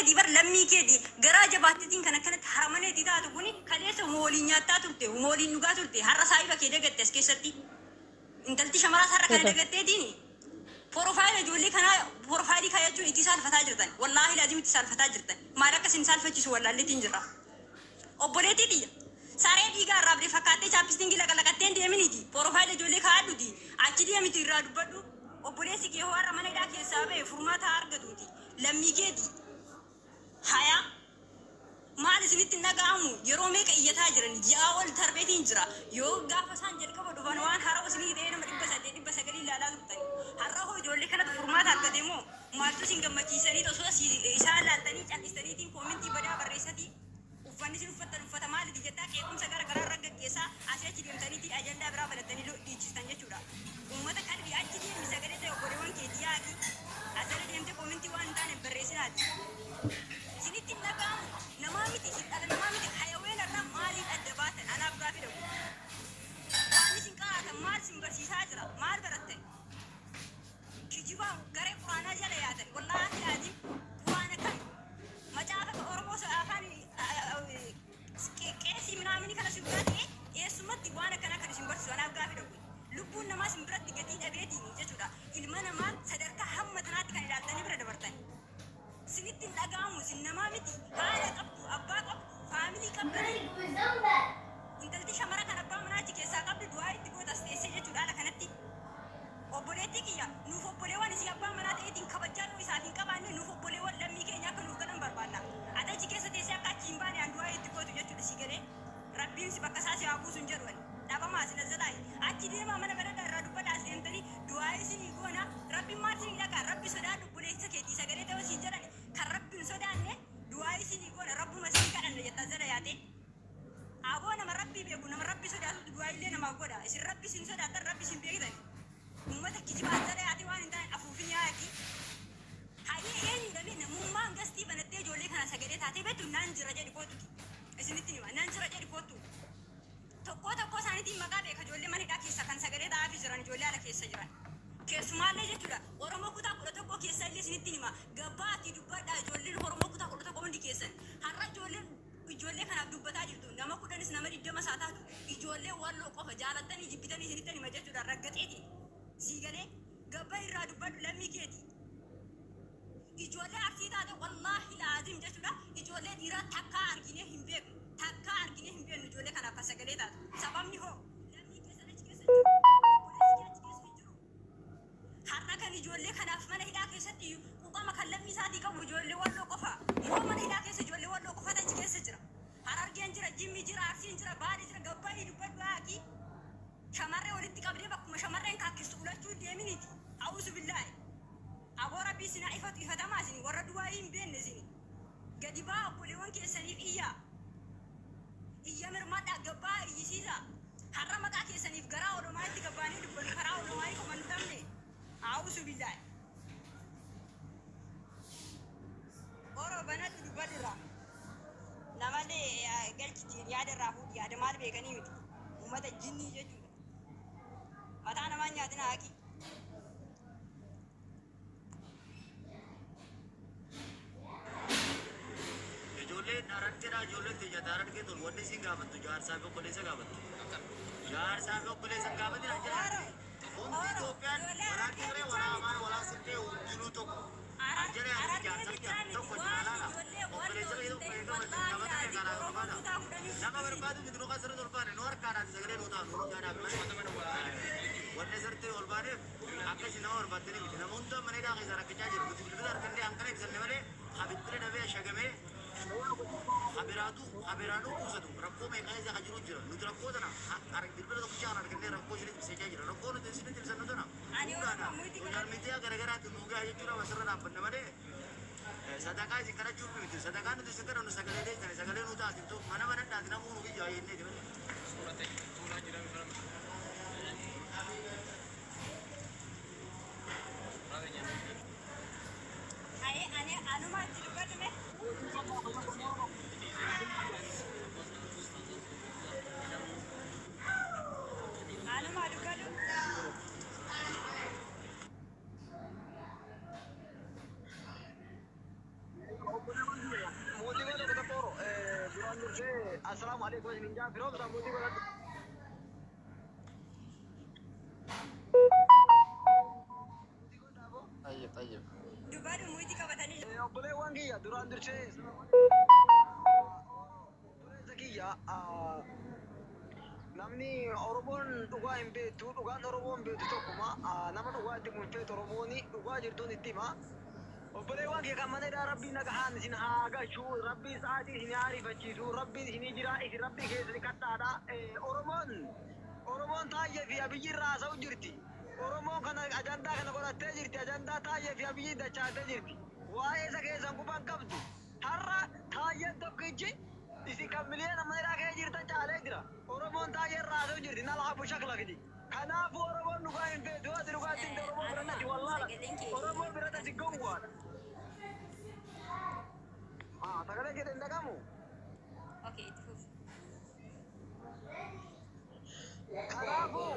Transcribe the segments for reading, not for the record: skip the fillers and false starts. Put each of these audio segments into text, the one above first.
Keeti bar, lammii keeti garaa jabaatteetiin kan akkanatti haramaneetii taatu kuni kaleessa huma waliin nyaattaa turte, huma waliin dhugaa turte, har'a saahiba kee dagatte. As keessatti intalti shamaraas har'a kana dagatteetiin profile ijoollee kanaa profile kaayachuun itti saalfataa jirtan. Wallaahi laazim itti saalfataa jirtan. Maal akka isin saalfachiisu wallaalleetiin jirra. Obboleettii tiyya, saree dhiigaa irraa abdee fakkaattee chapstick laqalaqattee hin deeminiiti profile ijoollee kaa'adhuti achi deemiti irraa dubbadhu. Obboleessi kee hoo har'a mana hidhaa keessaa ba'e furmaata haa argatuuti. Lammii keeti. Haya, maal isinitti hin dhaga'amu? Yeroo meeqa iyyataa jiran? Ji'aa ol tarbeetiin jira. Yoo gaafa isaan jalqaba dhufan waan harawa isinii ta'ee nama 800, 900 ilaalaa turtani. Har'a hoo ijoollee kanatu furmaata argate moo maaltu isin gammachiisanii osoo isaan laaltanii cal'istaniitiin comment badaa barreessatii, uffanni isin uffattan uffata maaliti jettaa qeequmsa gara garaa irra gaggeessaa asii achi deemtaniitiin ajandaa biraa banattanii dhiichistan jechuudha. Uummata qalbii, achi deemi, sagalee ta'e obboleewwan keetii yaaqi. Asirra deemtee comment waan hin taane barreessinaati. Isinitti hin dhaga'amu? Namaa miti isin, dhala namaa miti. Hayaween irraa maaliin adda baatan? Anaaf gaafii dhabu. Waan isin qaraatan maal isin barsiisaa jira? Maal barattan? Kijibaa garee quraanaa jala yaatan. Wallaahi laaziim, quraana kami? Macaafa Oromoo afaan qeesii minaamini kana si biraa ta'e eessumatti waan akkanaa kan isin barsiisu? Anaaf gaafii dhabu. Lubbuun namaa isin biratti gatii dhabeetiin jechuudha. Ilma namaa sadarkaa hamma tanaatti kan ilaaltanii bira darbartan. Isinitti hin dhaga'amu? Isin namaa miti? Haadha qabdu, abbaa qabdu, family qabdanii. Intalti shamara kan abbaa manaa achi keessaa qabdu du'aa itti gootas teessee jechuudha haala kanatti. Obboleettii kiyya, nuuf obboleewwan isii abbaa manaa ta'eetiin kabajaa yoo isaaf hin qabaanne, nuuf obboleewwan lammii keenya akka nuuf galan barbaanna. Ati achi keessa teessee akka achi hin baane an du'aa itti gootu jechuudha sii galee. Rabbiin si bakka isaa si haa buusu hin jedhu ani. Dhabamaa si nazzalaayi. Achi deemaa, mana banadhaa, irraa dubbadhaa. As deemtanii du'aa isinii goona. Rabbiin maal isinii dhagaa? Rabbi sodaadhu, obboleessa keetii sagalee ta'uu siin jedhani. Kan Rabbi hin sodaanne du'aa isinii goona, Rabbuma isinii kadhanna jetta jala yaatee. Aboo, nama Rabbii beeku, nama Rabbi sodaatutu du'aa illee namaaf godha. Isin Rabbi isin sodaattan, Rabbi isin beektani. Uummata kijibaa jala yaatee waan hin taane afuufin yaa'ati. Hayyee, eenyudha mee namummaan guest banattee ijoollee kana sagalee taatee beektu? Naan jira jedhi kootuti. Isinitti hima, naan jira jedhi kootu. Tokkoo tokkoo isaaniitiin maqaa beeka. Ijoollee mana hidhaa keessa kan sagalee ta'aafii jiran, ijoollee ala keessa jiran. Keessumaallee jechuudha. Oromoo kutaa 11 keessa illee isinitti hima. Gabbaa ati dubbadhaa, ijoolleen Oromoo kutaa 11 hundi keessan. Har'a ijoolleen ijoollee kanaaf dubbataa jirtu. Nama 10s nama 20 isaa taatu, ijoollee Walloo qofa jaalattanii jibbitanii isinitti hima jechuudha raggaxeetiin. Sii galee, gabba irraa dubbadhu, lammii keeti. Ijoollee Arsii taate, wallaahi laazim jechuudha. Ijoollee dhiiraa takkaa arginee hin beeknu. Takkaa arginee hin beeknu ijoollee kanaaf kan sagalee taatu. Sababni hoo lammii keessan achi keessa hin jiru? Obboleessi kee achi keessa hin jiru? Har'a kan ijoollee kanaaf mana hidhaa keessatti quuqama kan lammii isaatii qabu ijoollee Walloo qofa. Moo mana hidhaa keessa ijoollee Walloo qofatu achi keessa jira? Harargeen jira, Jimmi jira, Arsiin jira, Baali jira, gabbaayii dubbadhu haaqii. Shamarree walitti qabdee bakkuma shamarreen kaakkistu ulachuu deeminiiti. A'uuzu billaahi. Aboo, Rabbii sinaa ifatu, ifatamaa isin warra du'aayii hin beekne isin. Gadi ba'aa, obboleewwan keessaniif iyyaa. Iyya mirmadhaa, gabbaa iyyisiisaa. Har'a maqaa keessaniif garaa olomaa'itti gabbaanee dubbannu, karaa olomaa'ii komannu dhabne. A'uuzu billaahi. Oro banadhu, dubbadhu irraa. Namallee galchiti, yaada irraa fuudhi, yaada maal beekanii miti. Uummata jinnii jechuudha. Mataa namaa hin nyaatina haqi. Ijoolleen Harargeedhaa, ijoolleen teenya Harargee tun wanni isiin gaafattu jaarsaa fi obboleessa gaafattu. Jaarsaa fi obboleessa hin gaafatin ajjala. Oro. Hundi Oro. Itoophiyaan Ijoollee walaa Harargee Tigree bichaa walaa miti. Amaara walaa Silxee hundinuu tokko. Ajjala yaadni Harargee jaarsaa bichaa miti. tokko Waan jaalaala. ijoollee Obboleessa Walloo kee hin tokko ta'in eegama wallaahi qabata laazim karaa Oromoo barbaada. kutaa 10 Nama guutuu barbaadu miti, nu kasirratti ol baane, nu harkaadhaan sagalee nu ta'a nu hundaadhaaf malee. Wanni asirratti ol baaneef akkasi nama barbaaddanii miti. Nama hunda mana hidhaa keessaa rakkachaa jiru. Nuti bilbila harkannee hanqana ibsanne malee ha bilbila dhabee shagamee habiraatu habiraanuu kuusatu rakkoo meeqa keessa ka jiru jira. Nuti rakkoo tana bilbila tokkicha kan argannee rakkoo isinitti ibsachaa jira. Rakkoo nuti isinitti ibsannu tana Ani Oromoo fuudhaadha. muyti Social qabadhu. media garaagaraatiin nuu gahaa jechuudha asirra dhaabbanne malee sadaqaa isin kadhachuuf miti. Sadaqaa nuti isin kadhannu sagalee teessani sagalee nuu taasiftu mana banadhaati namuu nu biyyaa jenneeti malee. Ayee, ani anuma itti dubbadhu mee. Anuma dubbadhu. Mootii godha tokko tokko duraan dursee assalaamu alaikum isin jaa firoomsa mootii godhadhu. Tayyib, tayyib. Dubbadhu muyitii qabatanii. Obboleewwan kiyya duraan dursee obboleessa kiyya, namni Oromoon dhugaa hin beektu, dhugaan Oromoon beektu tokkuma, nama dhugaa itti hin feetu, Oromoon dhugaa jirtuun itti hima. Obboleewwan kiyya kan mana hidhaa, Rabbiin nagahaan isin haa galchu, Rabbiin sa'aatii isin haa ariifachiisu, Rabbiin isinii jira, isin Rabbii keessatti kadhaadha. Oromoon Taayyee fi Abiyyi irraa haasa'u jirti. Oromoon kana ajandaa kana godhattee jirti. Ajandaa Taayyee fi Abiyyi dachaatee jirti. Waa'ee isa keessan quban qabdu. Har'a Taayyeen tokkichi isin kan miliyoona mana hidhaa keessa jirtan caalee jira. Oromoon Taayyee irraa haasa'u jirti. Nala hafu shaklakiti. Kanaafuu Oromoon dhugaa hin feetu. Ati dhugaatti hin Oromoo biratti ati wallaala. Oromoo biratti ati gowwaadha. Sagalee kee hin dhagamu. Okay, itti fufi. Kanaafuu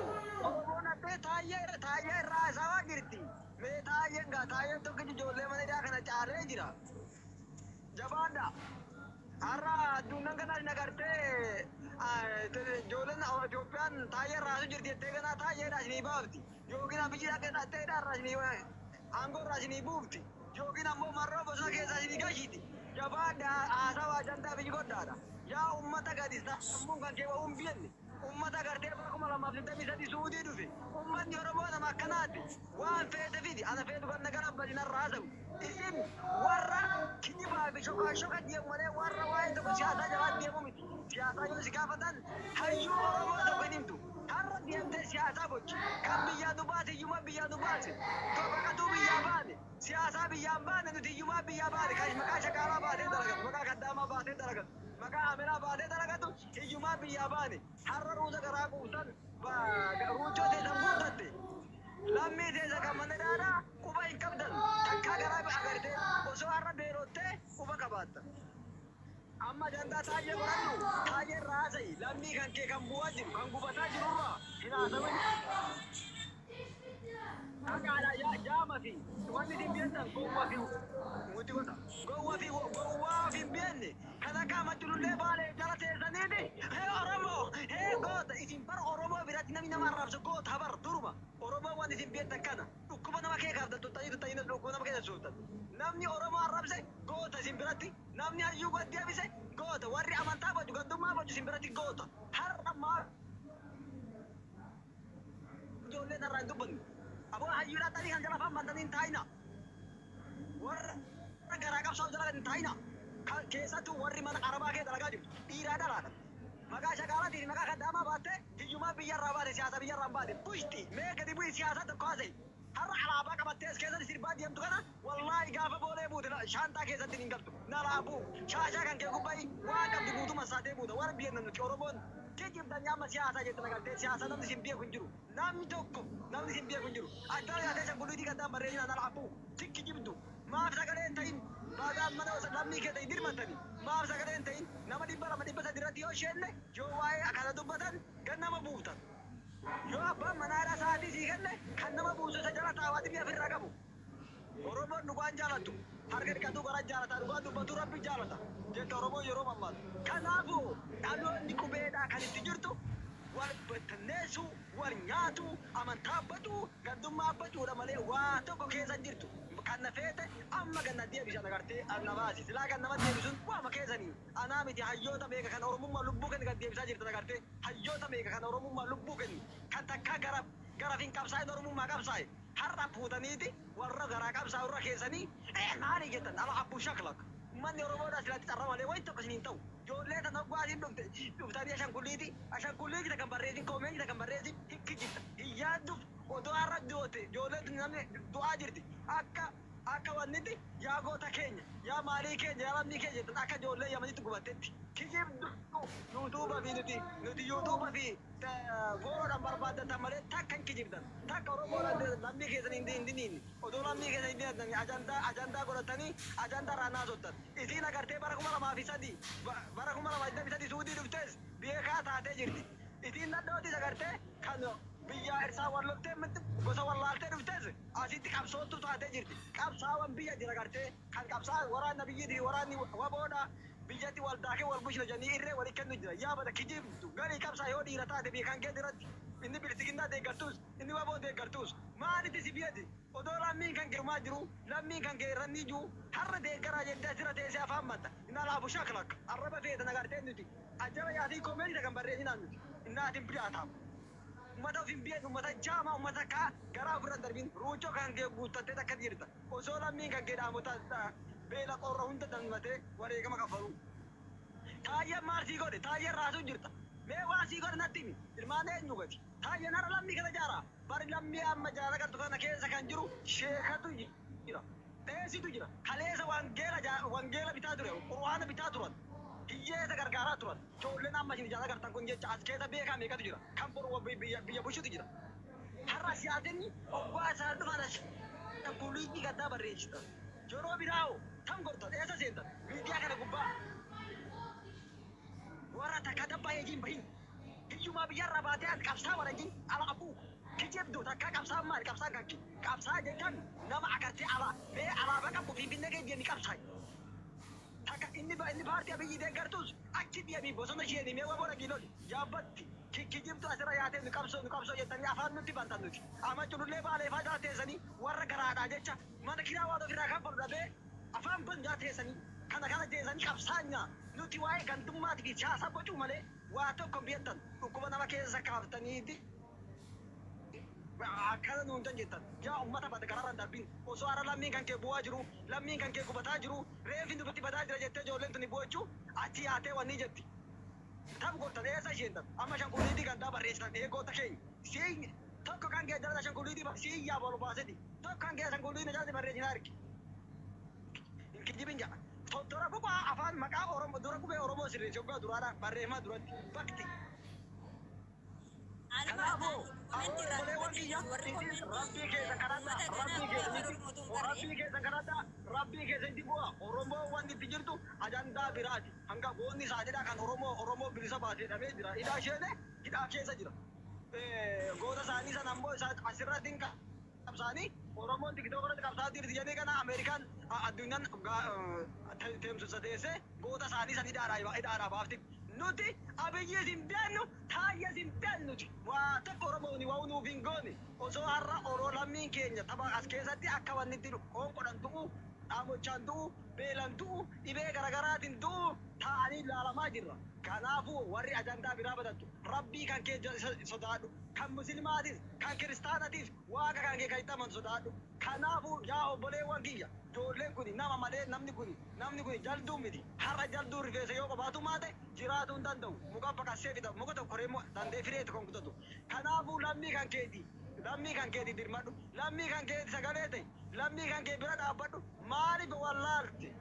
Oromoon addee Taayyee irraa haasawaa jirti. Mee Taayyeen gaa Taayyeen tokkichi ijoollee mana hidhaa kana caalee jira. Jabaadha. Har'a addunyaan kana nagartee ijoolleen Itoophiyaan Taayyee irraa haasuu jirti jettee ganaa Taayyeedha isinii baafti. Yookiin Abiyyi akka hidhattee irraa isinii aangoo irraa isinii buufti. Yookiin ammoo marroo bosona keessaa isinii gashiti. Jabaadha, haasawaa ajandaa biyyi godhaadha. Yaa uummata gadi sammuun kan kee wa'uun biyyanne. Uummata gartee bara 2023 Suudii dhufe. Uummanni Oromoo nama akkanaati. Waan feete fidi. Ana feetu kan nagara abbasiin irraa haasa'u. Isin warra kijibaa fi shokaa shoka deemu malee warra waa'ee tokko siyaasaa jalaa deemu miti. Siyaasaa yoo si gaafatan hayyuu Oromoo tokko hin himtu. Har'a deemtee siyaasaa gochi. Kan biyyaa nu baase hiyyummaa biyyaa nu baase. Baqatuu biyyaa baane. Siyaasaa biyyaan baane, nuti hiyyummaa biyyaa baane. Kan maqaa shakaaraa baatee dalagatu. Maqaa kaddaamaa baatee dalagatu. Maqaa amelaa baatee dalagatu, hiyyummaa biyyaa baane. Har'a ruuza garaa quusan ruuchoo teessan guuttatte. Lammii teessa kan mana dhaadhaa quba hin qabdan. Takkaa garaa agartee osoo har'a beelottee quba qabaatta. Amma ajandaa Taayyee godhadhu. Taayyee irraa haasa'i. Lammii kan kee kan bu'aa jiru kan gubataa jirurraa hin haasawin. Dhaqaadha jaama fi wanni isin beektan gowwaa fi muti godha. Gowwaa fi gowwaa fi hin beekne kan akka amachulullee baalee jala teessaniiti. Hee Oromoo, hee goota, isin bar Oromoo biratti namni nama arrabsu goota bar duruma. Oromoo waan isin beektan kana dhukkuba nama kee kaaftan tuttanii tuttanii dhukkuba nama keessa suutan. Namni Oromoo arrabse goota isin biratti, namni hayyuu gad deebise goota, warri amantaa bocu gandummaa bocu isin biratti goota. Har'a maal ijoolleen irraa hin dubbannu. Aboo hayyuu dhaatanii kan jala afaan bantanii hin taa'ina. Warra garaa qabsaa'u jala hin taa'ina. Keessattuu warri mana arabaa kee dalagaa jiru dhiiraa dhalaadha. Maqaa shaqaalaatiin maqaa kaddaamaa baattee hiyyummaa biyyarraa baate, siyaasa biyyarraa baate bushti mee gadi bu'i, siyaasa tokko haasa'e. Har'a alaabaa qabattee as keessatti sirbaa deemtu kana wallaahi gaafa boolee buute shaantaa keessatti hin galtu. Nalaa buu shaashaa kan kee gubbayi waan qabdu guutuma saatee buuta warra biyya nuti Oromoon kijibdan nyaama siyaasaa jette nagaltee siyaasa namni isin beeku hin jiru. Namni tokko namni isin beeku hin jiru. Addana yaatee shankulliitii gaddaan barreessina nalaa buu tikki jibdu. Maaf sagalee hin ta'in baadaan mana lammii kee ta'in dirmatanii maaf sagalee hin ta'in nama 200 300 irratti yoo isheenne yoo waa'ee akkana dubbatan gan nama buuftan. Yoo abbaan manaadhaa sa'aatii sii kenne kan nama buusu isa jala taa'aa biyya ofirraa qabu. Oromoon dhugaan jaalatu. Harka dhiqatuu gara jaalata. Dhugaan dubbatu Rabbi jaalata. Jette Oromoon yeroo mammaatu. Kanaafuu dhaloonni qubeedhaa kan itti jirtu wal bittinneessuu, wal nyaatu, amantaa abbatu, gandummaa abbachuudha malee waa tokko keessa hin jirtu. Kan na feete amma ganna deebisan agartee na baasi. Silaa kan nama deebisuun waama keessanii. Anaa miti, hayyoota meeqa kan Oromummaa lubbuu kennu kan deebisaa jirtan agartee. Hayyoota meeqa kan Oromummaa lubbuu kennu kan takkaa gara gara fin qabsaa'in Oromummaa qabsaa'e. Har'a fuutaniiti warra garaa qabsaa'u irra keessanii maali jettan ala abbuu shaklak. Uummanni Oromoodhaa silatti carraa malee wayi tokko isiniin ta'u. Ijoollee tan hoggaa asiin dhufte dhuftanii ashankulliiti ashankulliiti kan barreessin koomeentii kan barreessin hikki jirta. Hin yaadduuf odoo har'a du'ote ijoollee tun namni du'aa jirti. Akka wannitti yaa goota keenya, yaa maalii keenya, yaa lammii keenya jettan akka ijoollee Yamanitti gubattetti. Kijibdu yuutuuba fi nuti yuutuuba fi fooroodhaan barbaaddatan malee takka hin kijibdan. Takka Oromoodhaan lammii keessan hin diniin. Odoo lammii keessan hin dinatan ajandaa godhatanii ajandaa irraa naasottan. Isiin agartee bara 2003 bara 2023 Suudii dhuftes beekaa taatee jirti. Isiin nadhootis agartee kan Biyya irsaa walloltee miti gosa wallaaltee dhuftees asitti qabsoottu taatee jirti. Qabsaawwan biyya jira gartee kan qabsaa waraanna biyyi waraanni waboodha biyyatti wal daakee wal bushina jedhanii irree walii kennu jira. Yaa bada kijibdu galii qabsaa yoo dhiira taate biyya kan kee irratti inni bilisiginnaa deeggartuus inni waboo deeggartuus maalitti si biyyati odoo lammiin kan kee jiru lammiin kan kee irra ni jiru har'a deeggaraa jettee asirra teessee afaan matta inni alaafu shaklak arraba feeta nagartee nuti ajjaba yaatii koomeedii kan barreessinaan nuti innaatiin bidaataa. Ummata of hin beekne, ummata jaamaa, ummata kaa garaa ofirra darbiin ruuchoo kan kee guuttattee takka jirta. Osoo lammiin kan kee dhaamota beela qorra hunda danmatee wareegama kaffalu. Taayyeen maal sii godhe? Taayyeen raasuu jirta. Mee waan sii godhe natti himi. Ilmaan eenyu gati? Taayyeen har'a lammii kana jaaraa. Bari lammii amma jaara galtu kana keessa kan jiru sheekatu jira. Dheesitu jira. Kaleessa wangeela bitaa ture. Qur'aana bitaa turan. Hiyyeessa gargaaraa turan. Ijoolleen amma isin jaala gartan kun jecha as keessa beekaa meeqatu jira. Kan boru biyya bulchutu jira. Har'a siyaasni oggaa isaan dhufan as kuliitii gaddaa barreessita. Yeroo biraa'oo tam gortan eessa seentan miidiyaa kana gubbaa. Warra takka dabbaa eegiin bahin. Hiyyumaa biyyarraa baatee as qabsaa warajin ala abuu. Kijibdu takka qabsaa maali qabsaan kan kee. Qabsaa jechaan nama agartee ala mee alaabaa qabu finfinnee kee deemi qabsaa. Takka inni inni paartii Abiyyi deeggartus achi deemii bosona ishee mee waboo dhagiiloli yaabbatti kijibtu asirra yaatee nu qabsoo nu qabsoo jettanii afaan nutti bantan nuti. Amma culullee baalee faa jala teessanii warra garaadhaa jecha mana kiraa waan ofirraa kaffalu dhabee afaan ban jala teessanii kana kana teessanii qabsaanya nuti waa'ee gandummaatii fi siyaasa bocuu malee waa tokko hin beektan dhukkuba nama keessa kaaftaniiti. Akkana nuun jettan yaa ummata bada gararra darbin osoo har'a lammiin kan kee bu'aa jiru lammiin kan kee gubataa jiru reeffi nuti badaa jira jettee ijoolleen tuni bu'achuu achi yaatee wanni jetti. Tam gortan eessa isheen tan amma shankuliitii gandaa barreessitan eegoota keenya siin tokko kan kee jala shankuliitii siin yaa bolu baaseti tokko kan kee shankuliitii jala barreessina argi. Hin kijibin ja'a. Dura qubaa afaan maqaa Oromoo dura qubee Oromoo sirreessi hoggaa duraadha barreeffamaa duratti bakti. Kanaafuu obboleewwan kiyya rabbii keessa kadhadhaa rabbii keessa kadhadhaa rabbii keessa itti bu'a Oromoo wanti itti jirtu ajandaa biraati hanga goonni isaaniidha kan Oromoo Oromoo bilisa baasee dhabee jira hidhaa isheen hidhaa keessa jira goota isaanii sana ammoo asirratti hin qabsaanii Oromoon tiktook irratti qabsaa jirti jedhanii kana Ameerikaan addunyaan teemsisa teessee goota isaanii san hidhaadhaa baafti. Nuti Abiyyiis hin beeknu Taayyees hin beeknu nuti waa tokko Oromoon waa nuuf hin goone osoo har'a Oromoo lammiin keenya tapha as keessatti akka wanni itti qoonqodhan du'u dhaamochaan du'u beelan du'u dhibee garaagaraatiin du'u taa'anii ilaalamaa jirra. Kanaafuu warri ajandaa biraa badattu rabbii kan kee sodaadhu kan muslimaatis kan kiristaanatis waaqa kan kee kan itti amanu sodaadhu. Kanaafuu yaa obboleewwan kiyya ijoolleen kun nama malee namni kun jalduu miti har'a jalduu rifeensa yoo qabaatu maate jiraatuu hin danda'u muka baqassee fida muka tokko reemu dandee firee tokko hin kutatu. Kanaafuu lammii kan keeti dirmadhu lammii kan keeti sagalee ta'e lammii kan kee bira dhaabbadhu maaliif wallaalte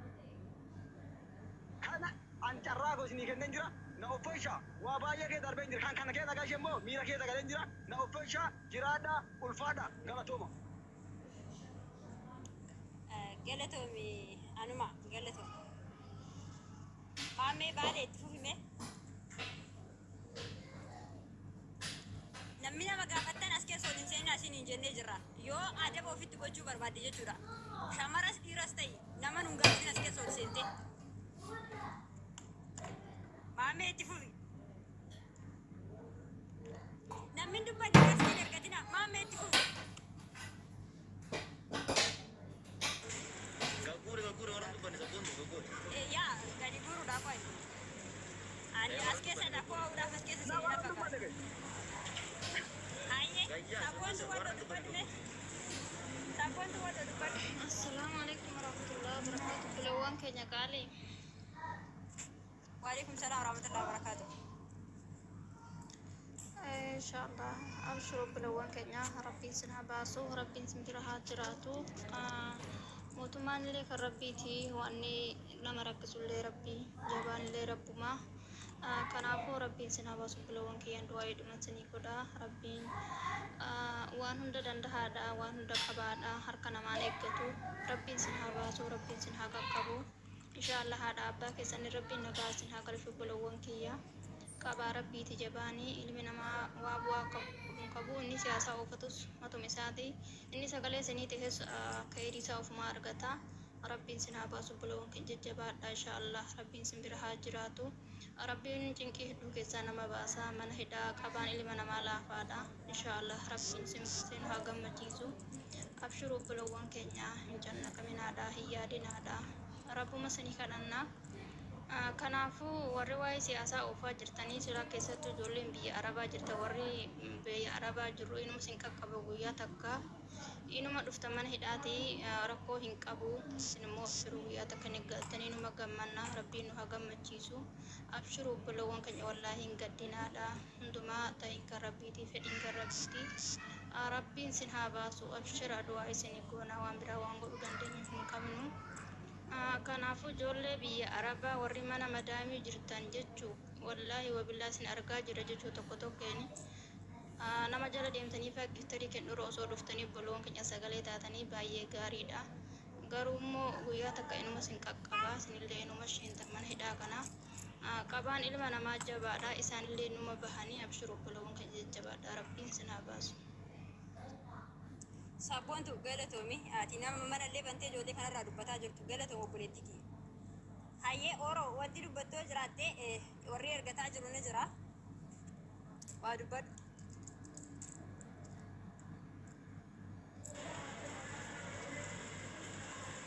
kana an carraa koo isinii kenneen jira na uffisha waa baay'ee kee darbeen jira kan kana kee nagaa ishee immoo miira kee sagaleen jira na uffisha jiraadha ulfaadha galatooma. Galatoomi anuma galatoomi. Maamee baalee itti fufime. Namni nama gaafattan as keessa waliin seenaa isin hin jennee jirra. Yoo adaba ofitti gochuu barbaadde jechuudha. Shamaras dhiiras ta'e nama nun gaafatin as keessa ol seente. Maamee itti fufi. Namni dubbanne as hin ergatina. Maamee itti fufi. Gagguuri gagguuri warra dubbanne sabboon gagguuri. Yaa gadi guuruudhaaf wayi. Ani as keessa dhaqqoo haudhaaf as keessa seenaa fakkaata. Hayyee sabboontu warra dubbanne. Sabboontu warra dubbanne. Assalaamu alaikum warahmatullahi wabarakatuh. Bilawwan keenya qaalii. Waalaikum salaam warahmatullahi wabarakatuh. Inshallah abshir bilawwan keenya rabbiin sin haa baasu rabbiin sin bira haa jiraatu. Mootummaan illee kan rabbiiti wanni nama rakkisullee rabbii jabaan illee rabbuma. Kanaafuu rabbiin sin haa baasu bilawwan kiyyaan du'aa hidhuman sinii godha rabbiin waan hunda dandahaadha waan hunda qabaadha harka namaan eeggatu rabbiin sin haa baasu rabbiin sin haa qaqqabu. Inshallah haadha abbaa keessanii rabbiin nagaa sin haa galchu bilawwan kiyya. Qabaa rabbiiti jabaanii ilmi namaa waa bu'aa qabu hin qabu. Inni siyaasaa oofatus matuma isaati. Inni sagalee isinii tahes kayrii isaa ofumaa argata. Rabbiin sin haa baasu obboloowwan keenya jajjabaadhaa inshaa Allah Rabbiin sin bira haa jiraatu. Rabbiin cinqii hedduu keessaa nama baasa. Mana hidhaa qabaan ilma namaa laafaadha. Inshaa Allah Rabbiin sin baasee nu haa gammachiisu. Abshir obboloowwan keenya hin cannaqaminaadha hin yaadinaadha. Rabbuma sini kadhanna. Kanaafuu warri waa'ee siyaasaa oofaa jirtanii silaa keessattuu ijoolleen biyya arabaa jirta warri biyya arabaa jirru inuma sin qaqqaba guyyaa takka inuma dhufta mana hidhaatii rakkoo hin qabu isin immoo abshiruu guyyaa takka ni galtanii inuma gammanna rabbiin nu haa gammachiisu abshiruu obbolowwan keenya wallaahi hin gaddinaadha hundumaa ta'iin kan rabbiitii fedhiin kan rabbiitii rabbiin sin haa baasu abshira du'aa isinii goona waan biraa waan godhuu dandeenyu hin qabnu. Kanaafuu ijoollee biyya arabaa warri mana madaamii jirtan jechu wallaahi wabillaa isin argaa jira jechuu tokko tokkeeni nama jala deemtanii faa giftarii kennurra osoo dhuftanii obboloon keenya sagalee taatanii baay'ee gaariidha. Garuu immoo guyyaa takka inuma isin qaqqaba isinillee inuma sheentan mana hidhaa kana. Qabaan ilma namaa jabaadha isaanillee numa bahanii abshir obboloowwan keenya jajjabaadha rabbiin isin haa baasu. Sabboontu galatoomi. Ati nama manallee bantee ijoollee kanarraa dubbataa jirtu galatoom obboleettii kiyya. Hayyee Oro wanti dubbattoo jiraatte warri ergataa jiru ni jira. Waa dubbadhu.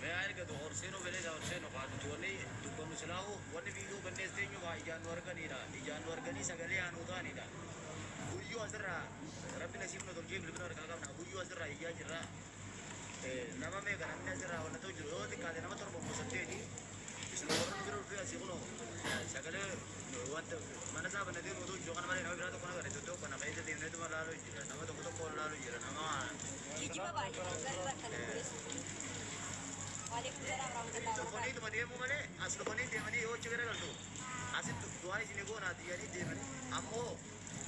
Mee haa ergatu horseenuu fedhee isaa horseenu kaa nuti wanni dubbannu silaahu wanni viidiyoo bannees teenyu kaa ijaan nu arganiidha ijaan nu arganii sagalee haa nuu ta'aniidha guyyuu asirraa rabbi nasiib nu tolchee bilbila harkaa qabna guyyuu asirraa iyyaa jirra nama meeqa namni asirraa wanna ta'u jiru yoo xiqqaate nama torba immoo saddeeti isin warra nu bira dhufee asii kunoo sagalee wanta mana isaa banatee nu ta'u jiru kana malee nama biraa tokko na gare tokko kana keessa deemneetuma laaluu jira nama tokko tokko laaluu jira nama Kijiba baay'ee garri rakkate obboleessi. Waalaikum salaam warahmatullahi wabarakatuh. Dhufaniituma deemuu malee as dhufanii deemanii yoo achi garagaltu asitti du'aa isinii goonaati jedhanii deemanii ammoo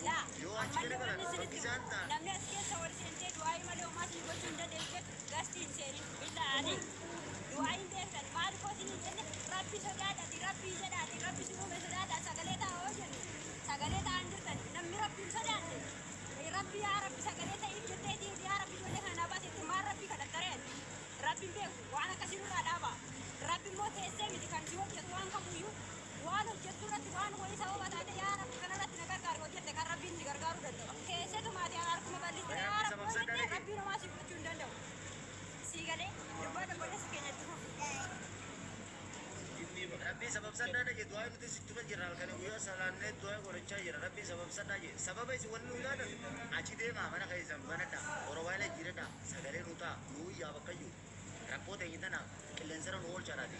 Laa, yoo achi ammallee garagalan wanni bakki isinitti isaan ta'an namni as keessa ol seentee du'aayii malee homaa isin gochuu hin dandeessu jettu gastii hin seenin billaa alee du'aayii hin beektan maal koo isin hin jenne rabbi sodaadhati rabbii jedhaati rabbi si uume sodaadha sagalee ta'a yoo jennu sagalee ta'an jirtan namni rabbi hin sodaanne rabbi yaa rabbi sagalee ta'iif jetteeti yaa rabbi ijoollee kana naa baasetti maal rabbii kadhattaree ati Rabbi hin beeku waan akkasii nurraa dhaabaa. Rabbi immoo teessee miti kan si hojjetu waan kamuyyuu waan hojjettu irratti waan wayii sababa taate yaa Rabbi kana irratti na gargaari hojjette kan Rabbiin si gargaaruu danda'u. Teesseetuma ati harkuma bal'istee yaa Rabbi Rabbi sababsadhaa hojjette dhage. Rabbiin homaa si gochuu hin danda'u. Sii galee dubbadhu obboleessa keenya itti fufi. Rabbii sababsadhaa dhage du'aa nuti sittuma jirra halkanii guyyaa salaannee du'aa godhachaa jira rabbii sababsadhaa jee sababa isin wanni nu taatan achi deemaa mana keessan banadha orobaayila jiradha sagalee nu ta'a nu iyyaa bakkayyuu rakkoo teenya tana qilleensarra nu oolchaadhaati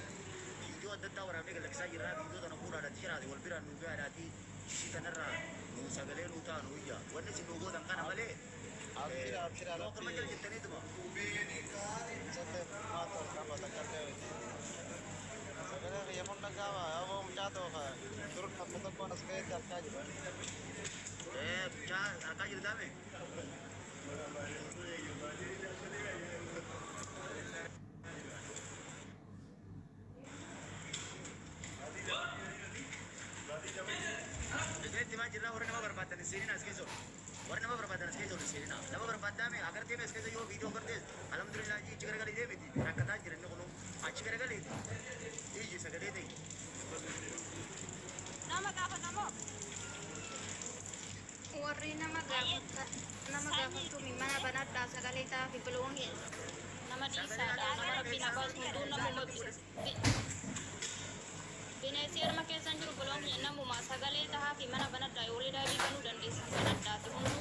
viidiyoo adda addaa waraabnee gad lakkisaa jirraa viidiyoo tana fuudhaadhaati shiraati wal biraan nu gahaadhaati ishii tanarraa nu sagalee nu ta'a nu iyyaa wanni isin nu gootan kana malee Abshira abshira yoo akkuma rabbi jala jettaniituma isallee furmaata qaba takkallee miti. Sagalee kiyya mun dhaga'ama aboo mucaa tokko dur namni tokkoon as ga'etti argaa jira. Mucaa harkaa jirtaame. Isinitti himaa jirra warri nama barbaaddan hin seeninaa as keessa ol. Warri nama barbaaddan as keessa ol hin seeninaa. Nama barbaaddaame agartee as keessa yoo viidiyoo agartees alhamdulillah achi garagalee deemiti rakkataa jira inni kunuu achi garagaleeti iyyi sagalee ta'e. Nama gaafatamoo? Warri nama Hayyee gaafata nama sanyii gaafattuumi mana banadhaa sagalee ta'aafi biloon nama Sagalee dhiisaadha haa nama ta'u Yaa rabbiin haa gara baasu keessaa hunduu wanni namuma kadhatu bineensi harma keessan jiru biloon namuma sagalee ta'aafi mana banadhaa yoo walii daabii banuu dandeessan banadhaati hunduu